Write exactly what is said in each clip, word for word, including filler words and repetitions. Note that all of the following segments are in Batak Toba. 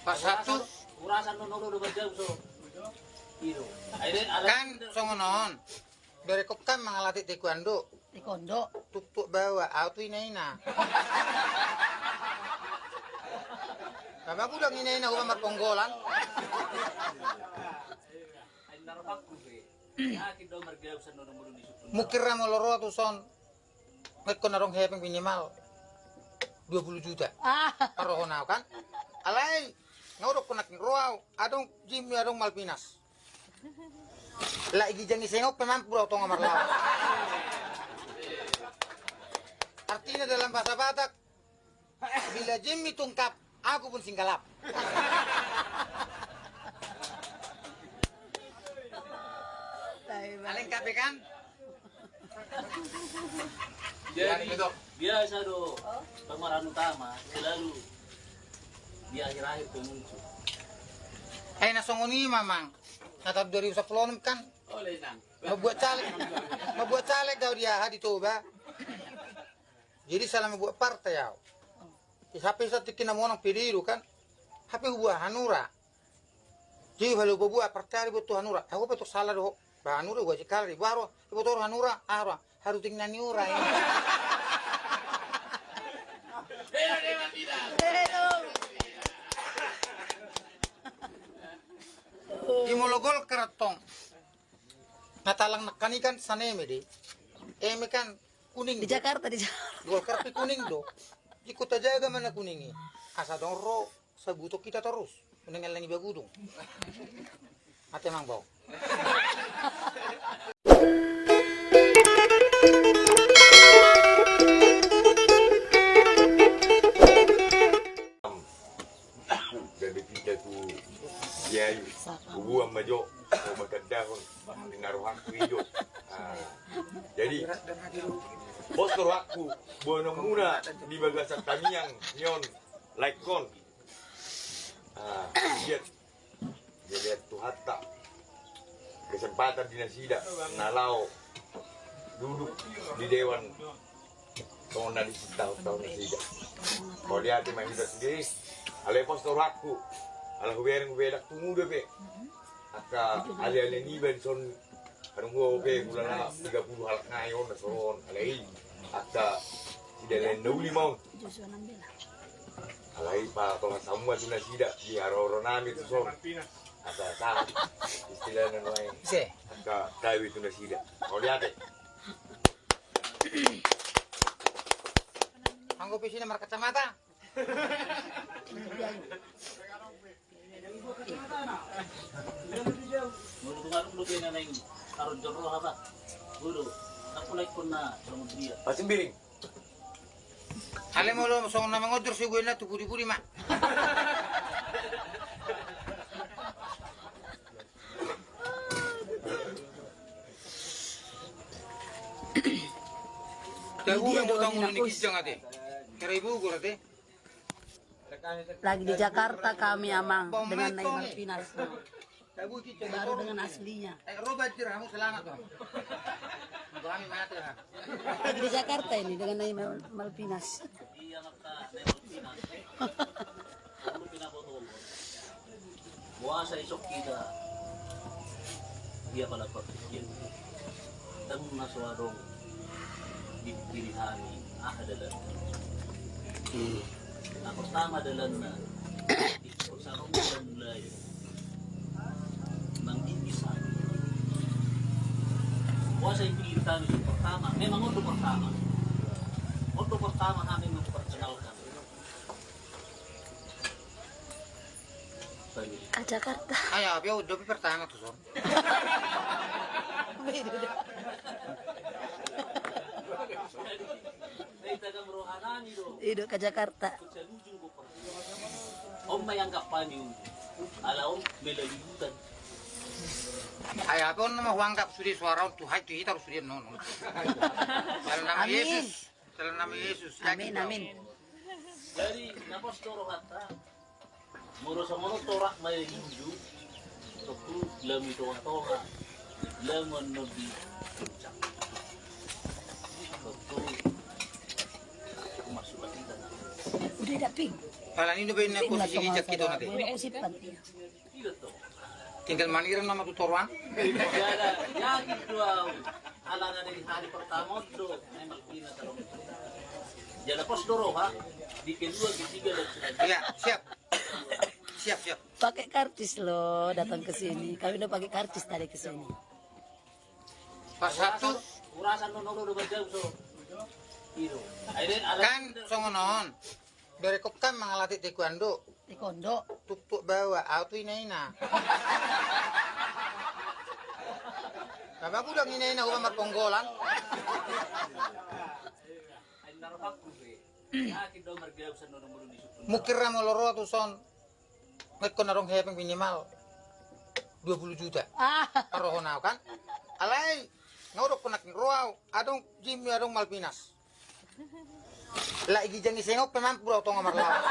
Pas satu. Urasan non olo do bajau so. Ido. Akhirnya ala kan songon on. Berekon kan mangalatih taekwondo. Taekwondo. Tuktuk bawa, au tu ina-ina. Sama gudang ina-ina gua marponggolan. Mukir ra molo ro tu son. Ngekon adong hepeng minimal dua puluh juta. Ah. Parohon au kan. Alai. Ngau dok konak ro au. Adong Jimmy adong Malvinas. Lai gijang i sengok pe mampu do au tonga marlawan. Artina dalam bahasa Batak, bila Jimmy tungkap, aku pun singgalap. Alengkap kan? Jadi biasa do pemeran utama selalu di akhir-akhir tu muncul. Eh, na songon i ma mang. Na tahun dua ribu sepuluh kan. Membuat caleg. Membuat caleg kau dia di Toba. Jadi salah membuat partai au. Sampai satu kena monang piliru kan. Hape hubuat hanura. Jadi kalau hubuat partai ari buat tu hanura. Aku betul salah doho. Ba hanura gua sikala di baro. Buat orang hanura. Ara. Haru ting nani ura. Di molo Golkar tong. Natalang nakkan ikan saneme de. Eme kan kuning di Jakarta, di Jakarta. Golkar pe kuning do. Di kota jaga mana kuning i. Asa dong ro sabuto kita terus. Menengah lagi bagudung. Ate mang bau. Jadi kita tu dia hubuan majo. Mau makan dahon. Ini naruh aku ijo. Jadi bos naruh aku. Buah muna di bagasan tamiang nion. Like kon. Lihat. Dia lihat Tuhanta. Kesempatan di nasida na laho duduk di dewan. Songon na di tahun-tahun nasida. Kau lihat di main hidup sendiri. Alai pos torakku. Ala hubereng hubedak tumuda pe. Angka ale-ale niba di son. Adong gua ope gulana tiga puluh halak nai on na son. Alai angka sida lain na uli ma on. Alai pa tonga samua tu nasida di haroro nami tu son. Asa sahat istilahna nuaeng. Angka tawi tu nasida. Mauliate. Anggo pe sina markacamata. Molo tungarung do pe na naeng aron jorro haba. Bodo. Aku naik pun na songon dia. Pasimbiring. Ale molo songon na mangonjor si gue na tu pudi-pudi ma. Tahu dia mau tamu ni kijang ate. Kira ibu gue ate. Lagi di Jakarta kami, Amang, dengan Nai Malvinas. Baru dengan aslinya. Lagi di Jakarta ini dengan Nai Mal-, Malvinas. Boasa isok kita dia pala berpikir tengah soadong di diri hami aha dalan. Na pertama dalanna ikut sarong dan mulai manggimis hami. Boasa ipilih hami pertama, memang ondo pertama. Ondo pertama hami memperkenalkan. Ah, Jakarta. Ayo, api udah pertama tu son. Ido ke Jakarta. Om mai anggap pani ala om melalui hutan. Ayo, api on nama huanggap sudah suara on tu hai tu hitar sudah nono. Dalam nama Yesus. Dalam nama Yesus. Amin, amin. Jadi, na pos toro kata. Molo songon on torak ma i unju, tontu lamu i tonga-tonga, lamu annon di puncak. Tontu masuk lagi tanah. Udah daping. Pala ninna baen na posisi jijak itu nanti. Tinggal manirang nama tu toruan. Jala yakin do au. Alana dari hari pertama do memang pina terus. Jala pos do roha di kedua, ketiga dan seterusnya. Iya, siap. Siap, siap. Pakai karcis lo datang ke sini. Kami udah pakai karcis tadi ke sini. Pas satu. Urasan nono do berjauh so. Kan songon on. Berekop kan mangalatih taekwondo. Taekwondo. Tuktuk bawa, au tu ina-ina. Bapa gudang ina-ina huba marponggolan. Mungkin ra molo ro tu son. Mekko na dong hepeng minimal dua puluh juta. Ah. Arohon au kan. Alai. Nga udok konak ro au. Adong Jimmy, adong Malvinas. Lai gijang i sengok pe mampu do au tonga marlawan.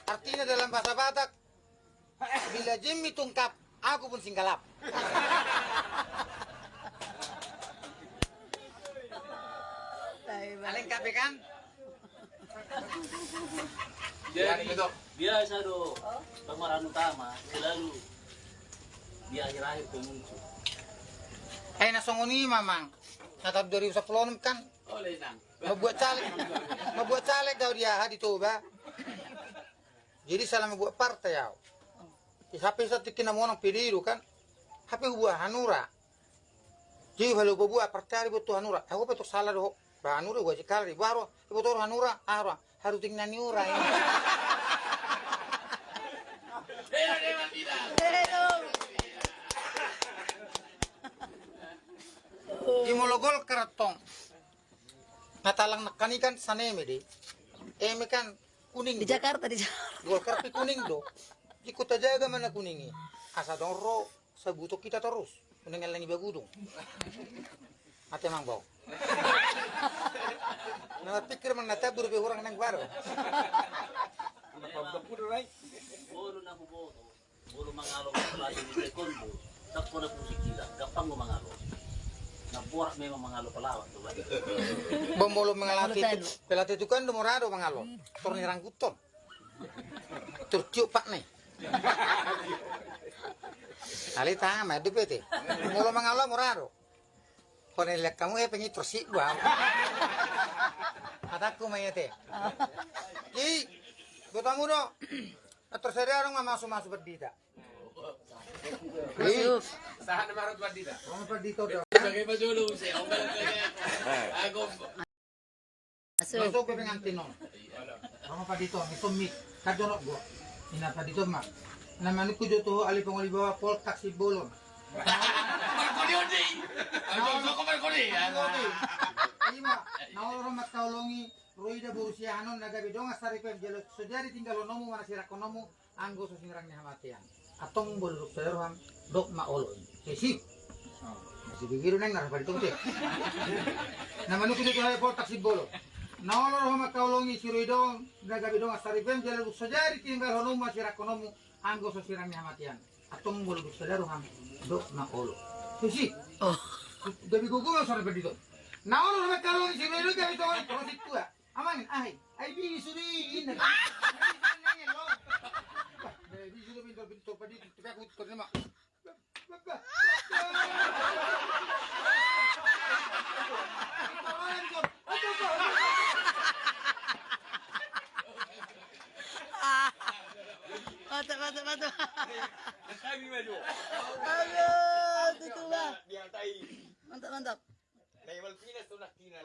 Artina dalam bahasa Batak, bila Jimmy tungkap, aku pun singgalap. Alengkap kan? Jadi biasa do pemeran utama selalu di akhir-akhir pe muncul. Eh, na songon i ma, Mang. Na tahun dua ribu sepuluh kan? Membuat caleg, membuat caleg au di aha, di Toba. Jadi salah membuat partai au. Di hape sa tikki na monang pede do kan. Hape hubuat hanura. Jadi halo pabuat partai ari buat tu hanura. Aku pe tu salah do. Ba hanura gua jikal di baru. Ibu tu hanura. Ara. Haru ting nani ura. Di molo Golkar tong. Na talang nangkin i kan saneme de. Eme kan kuning. Di Jakarta, di Jakarta. Golkar pe kuning do. Di kota jaga mana kuning i. Asa dong ro sabuto kita terus. Kuning elang i bagudung. Ate mang bau. Na pikir mang na tabur be hurang nang baru. Apa budak kuda lai? Bolu na huboto. Bolu mangalo pelatih di taekwondo. Tak kona pusing gila. Gampang gua mangalo. Na borak memang mangalo pelawak tu. Bom bolu mangalo pelatih tu kan do mora do mangalo. Tor ni rangkuton. Tor tiup pak ni. Alai tama do pete. Molo mangalo mora do. Kone lihat kamu ya pengen tersik gua. Kataku mai ate. Ki, gua tamu do. Terus ada orang masuk-masuk berdita. Masuk. Sahat nama harus berdita. Orang berdita udah. Sebagai pajolo saya. Aku. Masuk. Masuk ke pengantin non. Orang paditon, itu mik. Kajonok gua. Ina paditon mak. Nama nuku joto ali pengoli bawa pol taksi bolon. Markoni odi. Ayo soko markoni. Ima. Naol orang mat kaolongi. Roida boru siahanon na gabe dongan saripe jalo so jadi tinggal honomu mana sirak honomu. Anggo so sinirang ni hamatean. Antong bolu duk sada roham dok ma olo i. Sesip. Masih begitu neng narapadi tong te. Na manuku tu tuhan poltak simbolo. Na olo roham angka olongi siroi dong na gabe dong asari pem jala duk so jadi tinggal honomu masih rakkonomu. Anggo so sirang ni hamatean. Antong bolu duk sada roham dok ma olo. Sesip. Gabe gogo ma sore pedito. Na olo roham angka olongi siroi dong gabe dong. Terus itu ah. Amang, ai, ai bini suri inna. Bini suri inna lo. Bini suri pintor pintor padi tapi aku terima. Mantap, mantap, mantap. Aduh, tutu bah. Mantap, mantap.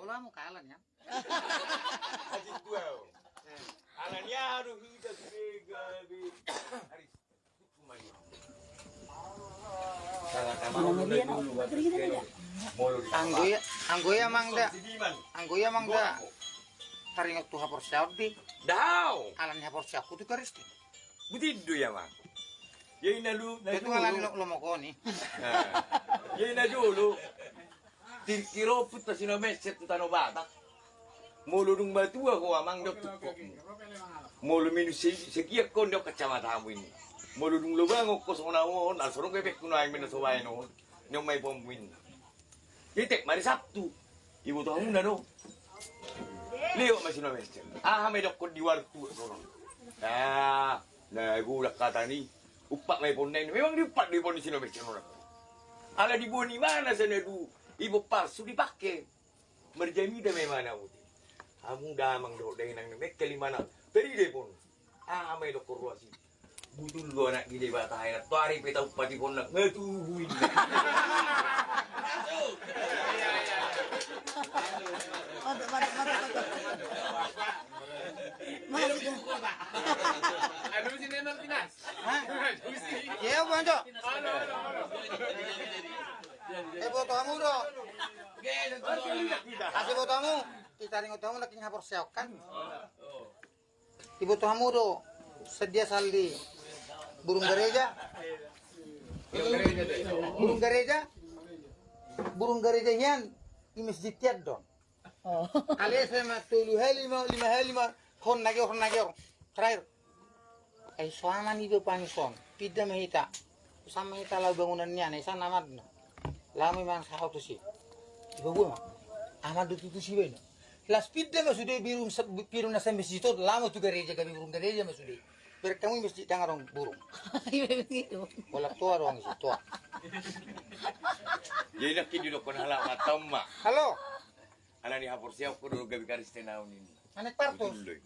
Ola mo kalan ya. Aji dua. Alani aduh hita sudah gabe. Aris. Anggo ia, anggo ia mangda, anggo ia mangda. Taringot tu haporseaon di. Dao. Alani haporseaonku tu Kristen. Butindo ia mang. Ia ina lu. Itu alani lo mokoni. Ia ina jolo. Tirki roput pasti na meset tu tano Batak. Molo dung matua ho amang dok tukok. Molo minus sekian kon dok kacamatamu ini. Molo dung lobang okko sona on alsorong bebek kuno ai mena sobaen on. Nyomai pommu ini. Titik mari Sabtu. Ibu tohamu na do. Lewat ma si Nomer Cernona. Aha ma didokkon di warung tu sonon. Nah, na godang hata ni. Umpat ma iponna i. Memang diumpat do ipon ni si Nomer Cernona. Ala diboan ibana sian na dua ipon palsu dipake. Marjamita ma ibana muse. Hamu damang dohot dainang na mekkel ibana. Tarida ipon. Aha ma didokkon ruas i. Butul do anak ni Debata, hai na toari pe taumpat iponna, nga tubu inna. Mantap, mantap, mantap, mantap. Masuk ya. Aduh, sini Martinas. Hah? Aduh, sini. Iya, Bang Jo. Aduh, aduh, aduh. Eh, boto hamu do. Kasih boto hamu. Kita ringot hamu lagi ngapor seok kan. Diboto hamu do, sadia saldi burung gareja. Burung gareja. Burung gareja hian, i masjid hian do. Oh. Alai sai ma tolu hali ma, lima hali ma, hon na geor, hon na geor. Terakhir. Ai so aman i do pangisoon. Pinda ma hita. Sama hita laho bangunan nian, ai sana aman do. Laho ma i mangan sahat tusi. Dipaboa ma. Aman do tutu si baen. Las pinda ma sude biru sa-, biru na sampe siton, laho ma tu gareja, gabe burung gareja ma sude. Berkamu masjid dang adong burung. Iya, begitu. Bola toa adong si toa. Jadi nak kini dokon halak matam ma. Halo. Ala ni haporseaonku do gabe Kristen au ninna. Anak partus. Betul, Doi.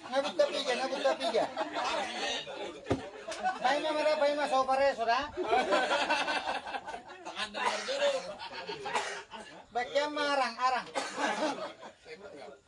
Ngabut tapi ga, ngabut tapi ga. Paima mara, paima so pareso da. Bagian ma arang, arang.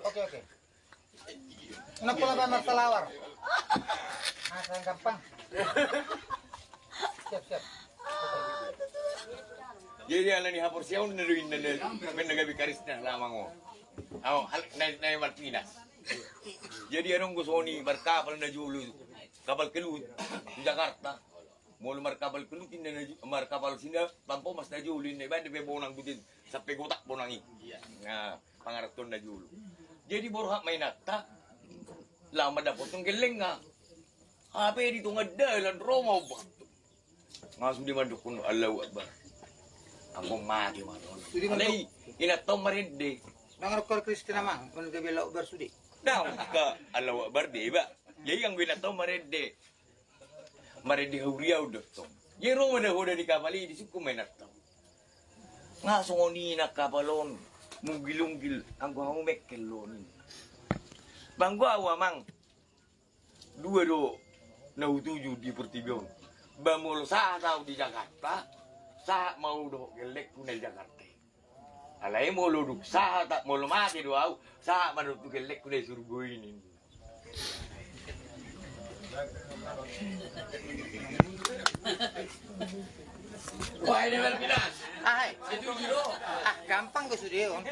Oke, oke. Nang pola baen marsalawar. Nah, sayang gampang. Siap, siap. Jadi ala ni haporseaonna do inna, baen gabe Kristen halak amang on. Au, halak na, na Martinas. Jadi adong do songon i markapal na jolo, kapal kelut, tu Jakarta. Molo markapal kelut inna na ju-, markapal sinda, pampomas na jolo inna, baen dope bonang butin, sampe gotak bonang i. Iya. Nah, pangarantoan na jolo. Jadi borhat ma inanta, laho mandapothon gellengna. Hape di tonga dalan ro ma ombak. Nga sude mandokkon Allahu Akbar. Anggo mate ma. Sude mandokkon. Alai, inanta on marende. Mangaranto Kristen amang, mangaranto Allahu Akbar sude. Nah, ka Allahu Akbar deba. Jadi anggo inanta on marende. Marende hauriaon do tong. Jadi ro ma nahoda ni kapal i, disungkun ma inanta on. Nga songon i nang kapal on, munggil-unggil, anggo hamu mekkel do ninna. Ba anggo au amang, dua do na hutuju di portibi on. Ba molo sahat au di Jakarta, sahat ma au dohot gellengku na di Jakarta i. Alai molo dung sahat, molo mate do au, sahat ma dohot tu gellengku na di surgo i ninna. Wah, ini Martinas. Ah, hai. Setuju do. Ah, gampang do sude on.